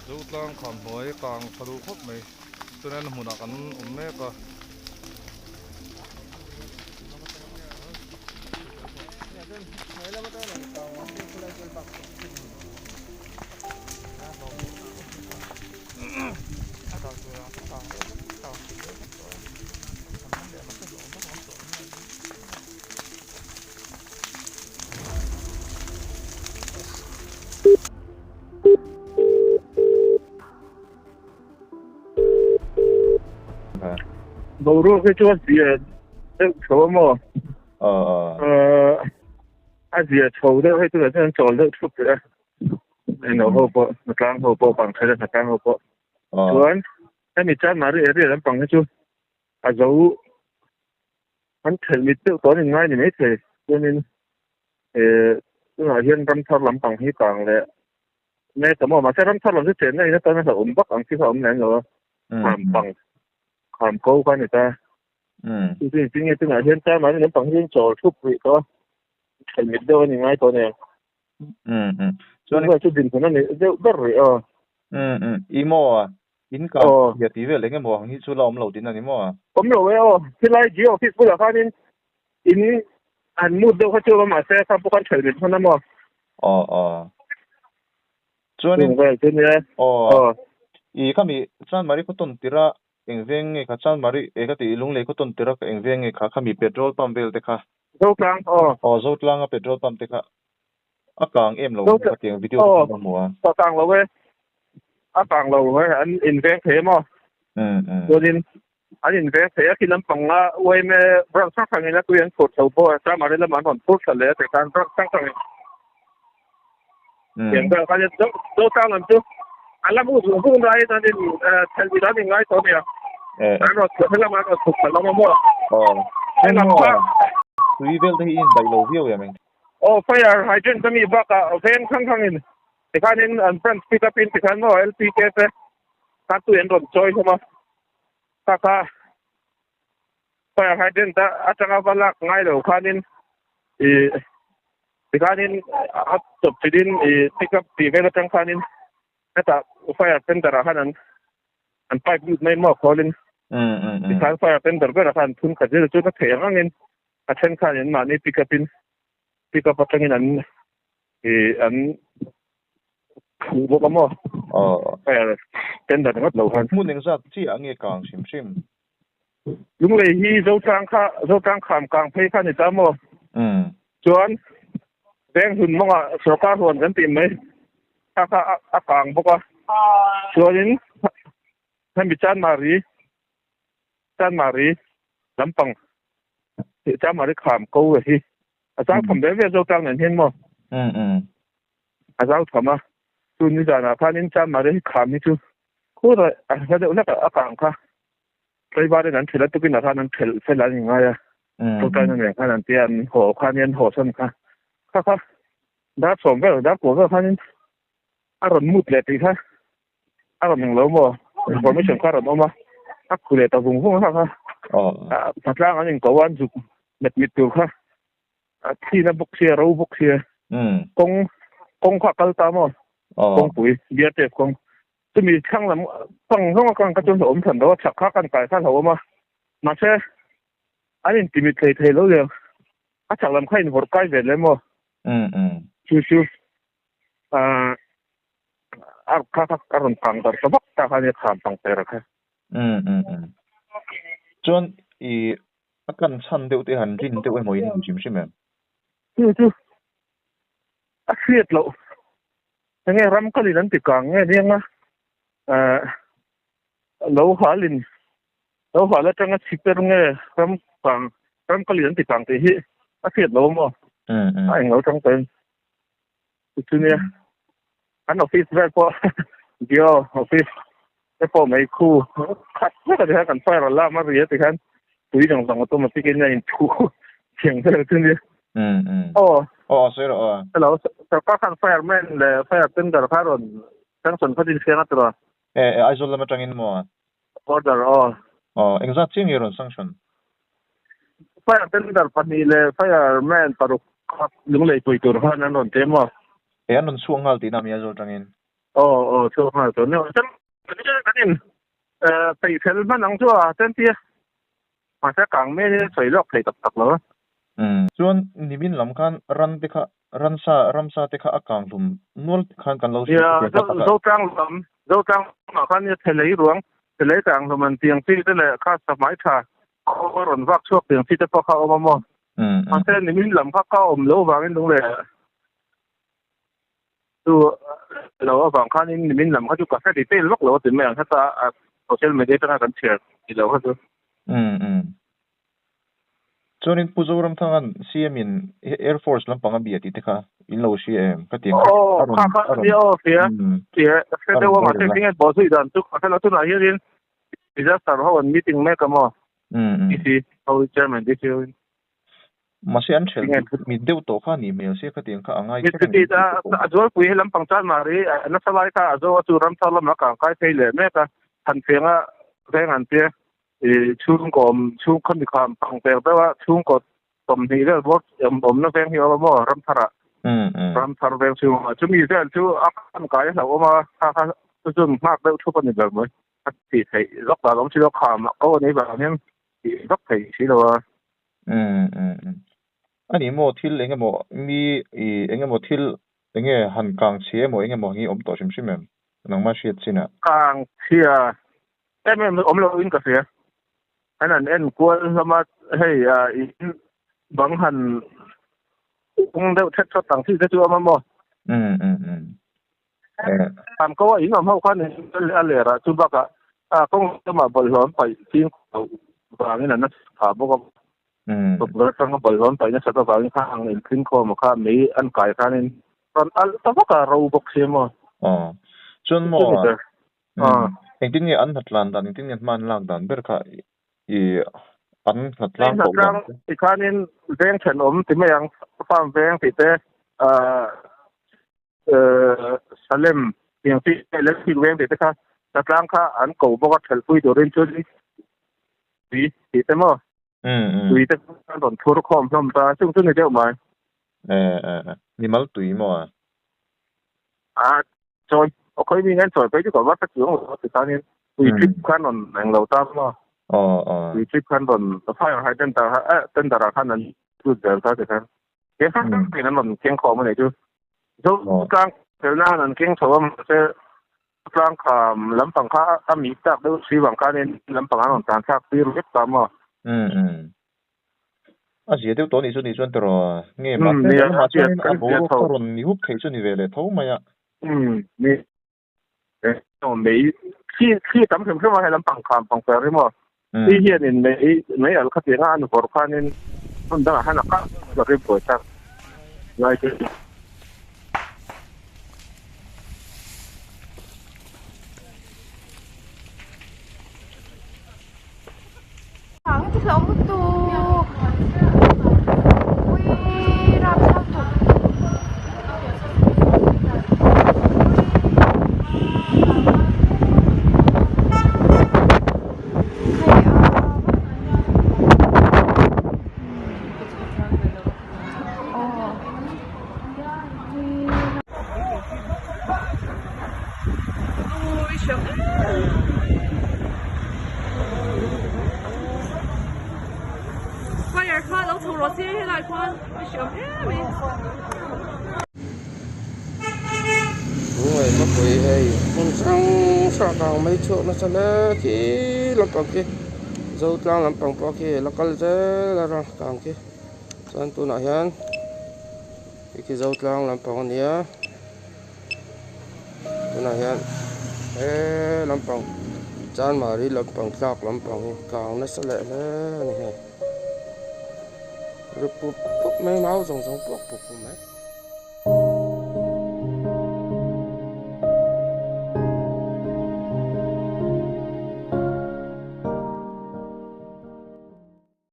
Zotlang kham hnuai kang tha duh khawp mai chuan hmunah kan awm mek a. Boruak hi chu a zia deuh chho a maw? A zia chho deuh hei tunah chuan an chawl deuh thup rih a. Englo ho pawh, hnatlang ho pawh, pangkhel a hnatlang ho pawh. Chuan hemi Chanmari area lampang hi chu a zo an thelh mit deuh tawh an inngai ni maithei. Chuanin tunah hian ramthar lampang hi kang leh mek a maw? Mahse ramthar lam chu chenna in atana hlauhawm vak ang chi kha a awm lem lo a, kham pang kham ko kha a ni ta. Chu chu engtin nge tunah hian Chanmari lampang hi chawl thup rih tawh a, thelh mit deuh a ni ngai tawh nen. Chuan chu dinhmun a ni deuh ber rih aw. I maw? In kah hiah tih vel eng emaw ang hi chu la awm lo tihna a ni maw? Awm lo e aw. Khilai G office bulah khanin in han mut deuh kha chu awm a mahse kha pawh khan ṭhelh mit hman a maw? Aw aw. Chuanin Chung vel chu nia. Aw. I khami Chanmari khaw tawn tirh a eng veng nge kha Chanmari e ka tih Lunglei khaw tawn tirh a eng veng nge kha khami petrol pump vel te kha. Zotlang aw. Aw Zotlang a petrol pump te kha A kang em lo maw tiang video te kan hmu a. A kang lo e. A kang lo e an inveng thei emaw. Chuanin an inveng thei a khi lampang a UMA branch hrang hrangin a tui an phur chho pawh a Chamari lamah an rawn phur thla leh a tih khan branch hrang hrangin tiang vel khan Zotlang lam chu an la hmuh zung zung laiin an in thelh in an inngai tawh a nia. An rawn chhuah lamah an rawn chhuk thla lam a maw. Heng maw tui vel te hi i indaih lo viau em eng. Aw fire hydrant a mi bakah veng thang thangin tikhanin an branch pick up in tikhan maw LPK te kha tui an rawn chawi hlawm a kha kha fire hydrant a atanga va lak ngai lo khanin ih tikhanin a chawp chilhin ih pick up tih vel atang khanin hetah fire tender ah khan an an pipe lut mai maw khawlin tikhan fire tender berah khan an phun khat zel chu ka theih ang angin A then khan an mahni pick up in pick up atangin an ih an phuh bawk a maw? Aw. Fire tender ringawt lo khan. Hmun engzat chiah nge kang hrim hrim? Lunglei hi Zotlang kha Zotlang kham kang phei kha a ni ta maw? Chuan Venghlun mawngah sorkar huan kan tih mai kha kha a kang bawk a. Chuanin hemi Chanmari Chanmari lampang tih Chanmari kham ko hi a zau tham ve ve Zotlang nen hian maw a zau tham a chu ni zanah khanin Chanmari hi kham hi chu khur a hla deuh hlek a kang kha Tlaivar in an thelh a tukin ah khan an thelh fel an inngai a Zotlang nen khan an tia an haw khan an haw san kha kha kha dar sawm vel dar kua vel khanin a rawn mut leh tih kha a rawn eng lo maw information kha a rawn awm a a khu leh ta vung vung a kha kha patlang an inko a an zuk met mit tur kha a thina bawk sia ro bawk sia kawng kawng kha a kal ta maw kawngpui biar tep kawng chumi thlang lam pang zawng a kang kha chuan hlauhawm than lo a chhak kha kan kai kha hlauhawm a mahse an intimit thei thei lo leh a chhak lam kha invawrh kai ve leh maw chu chu ahh a kha kha a rawn kang darh ta vak ta kha nia kham pang per kha. Um um um chuan i a kan chhan deuh te han rin deuh emaw in hrim hrim em? Chu chu a hriat loh enge ram kalin an ti kang nge aniang a eh lo halin lo hal atanga chhi per nge ram kang ram kalin an ti kang tih hi a hriat loh a maw a englo tang tawhin. Chunia an office vel pawh Jio office te pawh mai khu khat vek a ti khan kan fire alarm a ri a ti khan tui dang dang automatic in a in thu thiang vel chu nia. Aw. Aw sawi rawh aw. Hello sarkar khan fireman leh fire tender kha rawn sanction kha din siang a tiraw. E Aizawl lam atangin maw? Order aw. Aw engzat chiah nge rawn sanction? Fire tender pahnih leh fireman paruk kha lunglei pui tur khan an rawn ti a maw? E an rawn chhuak nghal tihna mi Aizawl atangin? Aw aw chhuak nghal tawh nia. Chuan kan in peih fel hman ang chu a chuan tia mahse kang men in a sawi lawk thei tak tak lo a. Umm chuan nimin lam khan ran te kha ransa ramsa te kha a kang hlum nual khan kan lo hria Nia Zotlang lam Zotlang lamah khan nia thelei ruang thelei kang hlum an tiang chi te leh kha sahmai tha khaw a rawn vak chhuak tiang chi te pawh kha a awm a maw. Mahse nimin lam kha ka awm lo vangin lung leh chu lo avang khanin nimin lam kha chu ka hre detail vak lo a ti mai ang heta a social media atanga kan chhiar tih lo kha chu. Umm umm. Chuanin Pu Zoramthanga'n CM in Air Force lampang a bia tih te kha in lo hria em? Ka ti ang kha a rawn a rawn Kha aw hria hria hre deuh a mahse tinge bawh zui dan chu ka hre lo tunah hianin disaster ho an meeting mek a maw DC ho chairman DC ho in. Mahse an hrelh mit deuh tawh kha a nih hmel sia khatiang kha a ngai kher ang em tih te pawh. A zualpui he lampang chuan mahri nasa lai kha a zo a chu ramthar lamah a kangkai phei leh mek a, Thanfenga veng an tia chhungkaw awm chhungkhaw mi kham pang per deuh a chhungkaw sawmhnih vel bawr awmna veng hi a awm a maw ramtharah ramthar veng chhungah chumi vel chu a kangkai a hlauhawm a kha kha chu chu nghak deuh thup a ni ber mai a tih theih vak dan awm si lo kham a ko a nih vang hian tih vak theih si lo a. Umm umm umm. Ani maw thil eng emaw mi i eng emaw thil eng nge han kang chhia emaw eng emaw hi awm tawh hrim hrim em? Nangmah hriat chin ah. Kang chhia em em awm lo in ka hria. An han en kual hlawm a hei in bang han ung deuh thet thawt ang chi te chu awm a maw? Umm umm umm. An ko a in awm ho khan a ler ah chu bakah kawng lamah bawlhhlawh an paih ching loh vangin an nasa tha bawk a. Tukverh atanga bawlhhlawh an paih nasat avangin kha ang intling khawm kha mei an kai khanin rawn alh ta vak a ro bawk si maw. Aw chuan maw engtin nge an hnatlan dan engtin nge hma an lak dan ber kha i an hnatlang koh dan te. Tikhanin veng thenawm ti mai ang farm veng tih te Salem tiang chi electric veng tih te kha hnatlang kha an ko bawk a thelpui turin chuan tui tih te maw tui te an rawn thur khawm hlawm ta chung chu ni deuh mai. Mimal tui maw a? A chawi aw khawi mi ngen chawi phei chu ka va hre chuang lo ti khanin tui trip khan rawn eng lo ta maw tui trip khan rawn fire hydrant tender ah khan an lut zel ta ti khan. He hrang hrang an rawn keng khawm a nih chu. Zotlang felna han an keng chho a mahse Zotlang kham lampang kha a mih tak deuh si vang khanin lampang an rawn tlan thlak tir vek ta maw? Umm umm. A zia deuh tawh a nih chu nih chuan tiraw nge mahse lamah chuanin a boruak kha rawn ni hup thei chu ni ve leh tho mai a. Umm ni. Mei thli thli tam hrim hrim a he lampang kham pang fer hi maw thli hianin mei mei al khatiang a an vawrh khanin hmun dangah khan a kah vek i buai tak ngai chu. Ang ti hlauh lutuk ui rapthlak tuk Fire kha lo chho rawh se helai khuan i hriam em em. Lunglei khawpui hei hmun hrang hrang kang mai chhuak nasa hle khi lampang khi Zotlang lampang pawh khi la kal zel a rang kang khi chuan tunah hian hei khi Zotlang lampang a nia. Tunah hian he lampang Chanmari lampang tlak lampang hi kang nasa leh hle a ni hei. Ri pup pup mai mau zawng zawng puak pup pup mai.